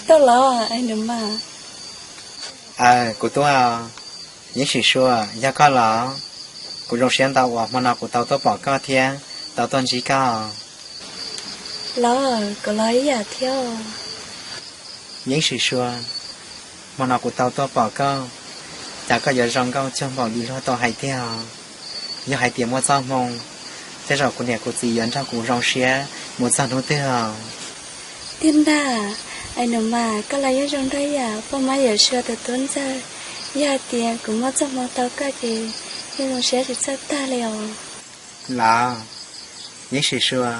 Tau los, ai nus mas. Aw, kuv tub, Yeeb Sim Sua, yog koj los? Kuv zoo siab ntau uas hmo no kuv tau tuaj pom koj thiab tau tuaj ntsib koj. Los, kuv los ib yam thiab. Yeeb Sim Sua, hmo no kuv tau tuaj pom koj, cas koj yuav zoo nkauj cuag npaum li luag tau hais tiag. Yog hais tias muaj txoj hmoo, tej zaum kuv niam kuv txiv yuav nrog kuv zoo siab mus txog hnub twg os. Tiag ntag, ai nus mas, koj los yeej zoo nraug yam poj mab Yawm Sua tus tub ntxawg. Yog hais tias kuv muaj txoj hmoo tau koj ces yeej zoo siab tsis txawj tag li os. Los, Yeeb Sim Sua,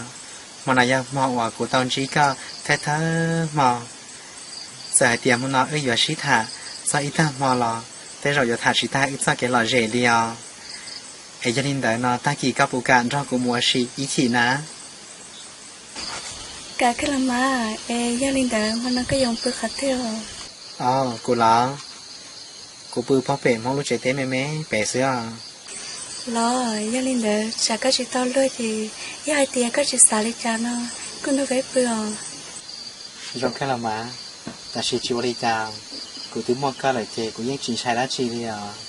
hmo no yog hmo uas kuv tau ntsib koj thawj thawj hmo. Txawm hais tias hmo no wb yuav sib tham txog ib tag hmo los tej zaum yuav tham tsis tag wb txoj kev lom zem li os. Es yog li ntawd no tag kis koj puas kam nrog kuv mus ua si ib chim na? Kam kawg los mas, es yog li ntawd hmo no koj yuav pw qhov twg os? Os, kuv los, kuv pw pob pem Hmoob lub tsev teb me me pem xwb os. Los, yog li ntawd tsam koj tsis tau luag ces yog hais tias koj tsis xav li cas no kuj nrog peb pw os. Zoo kawg los mas, tab sis tsis ua li cas, kuv twb muaj koj lawm ces kuv yeej tsis ntshai dab tsi li os.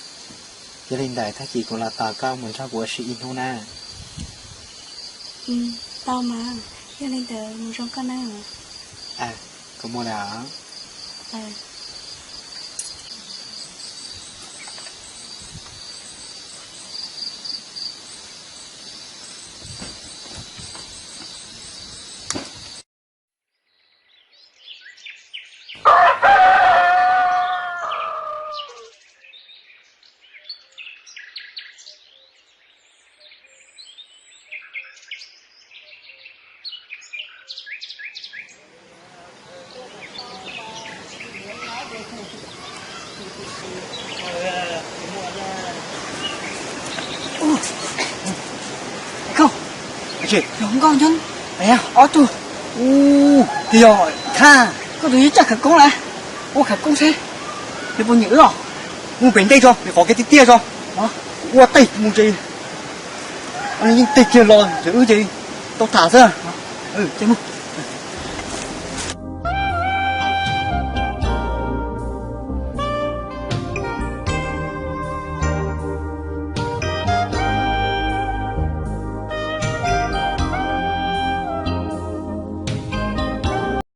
Yog li ntawd tag kis kuv los tos koj mus nrog kuv ua si ib hnub na. Tau mas, yog li ntawd mus zoo koj na. Kuv mus lawm os. Nkauj, ob tug, twb yog Thaj, koj tus yog caj khawv koob lawm, ua khawv koob seb nws puas nyiam wb os. Mus pem ntej tso, nws qhov kev tiag tiag tso, ua tej mus ces yeej tej kiag los ces wb ces tau tham xwb.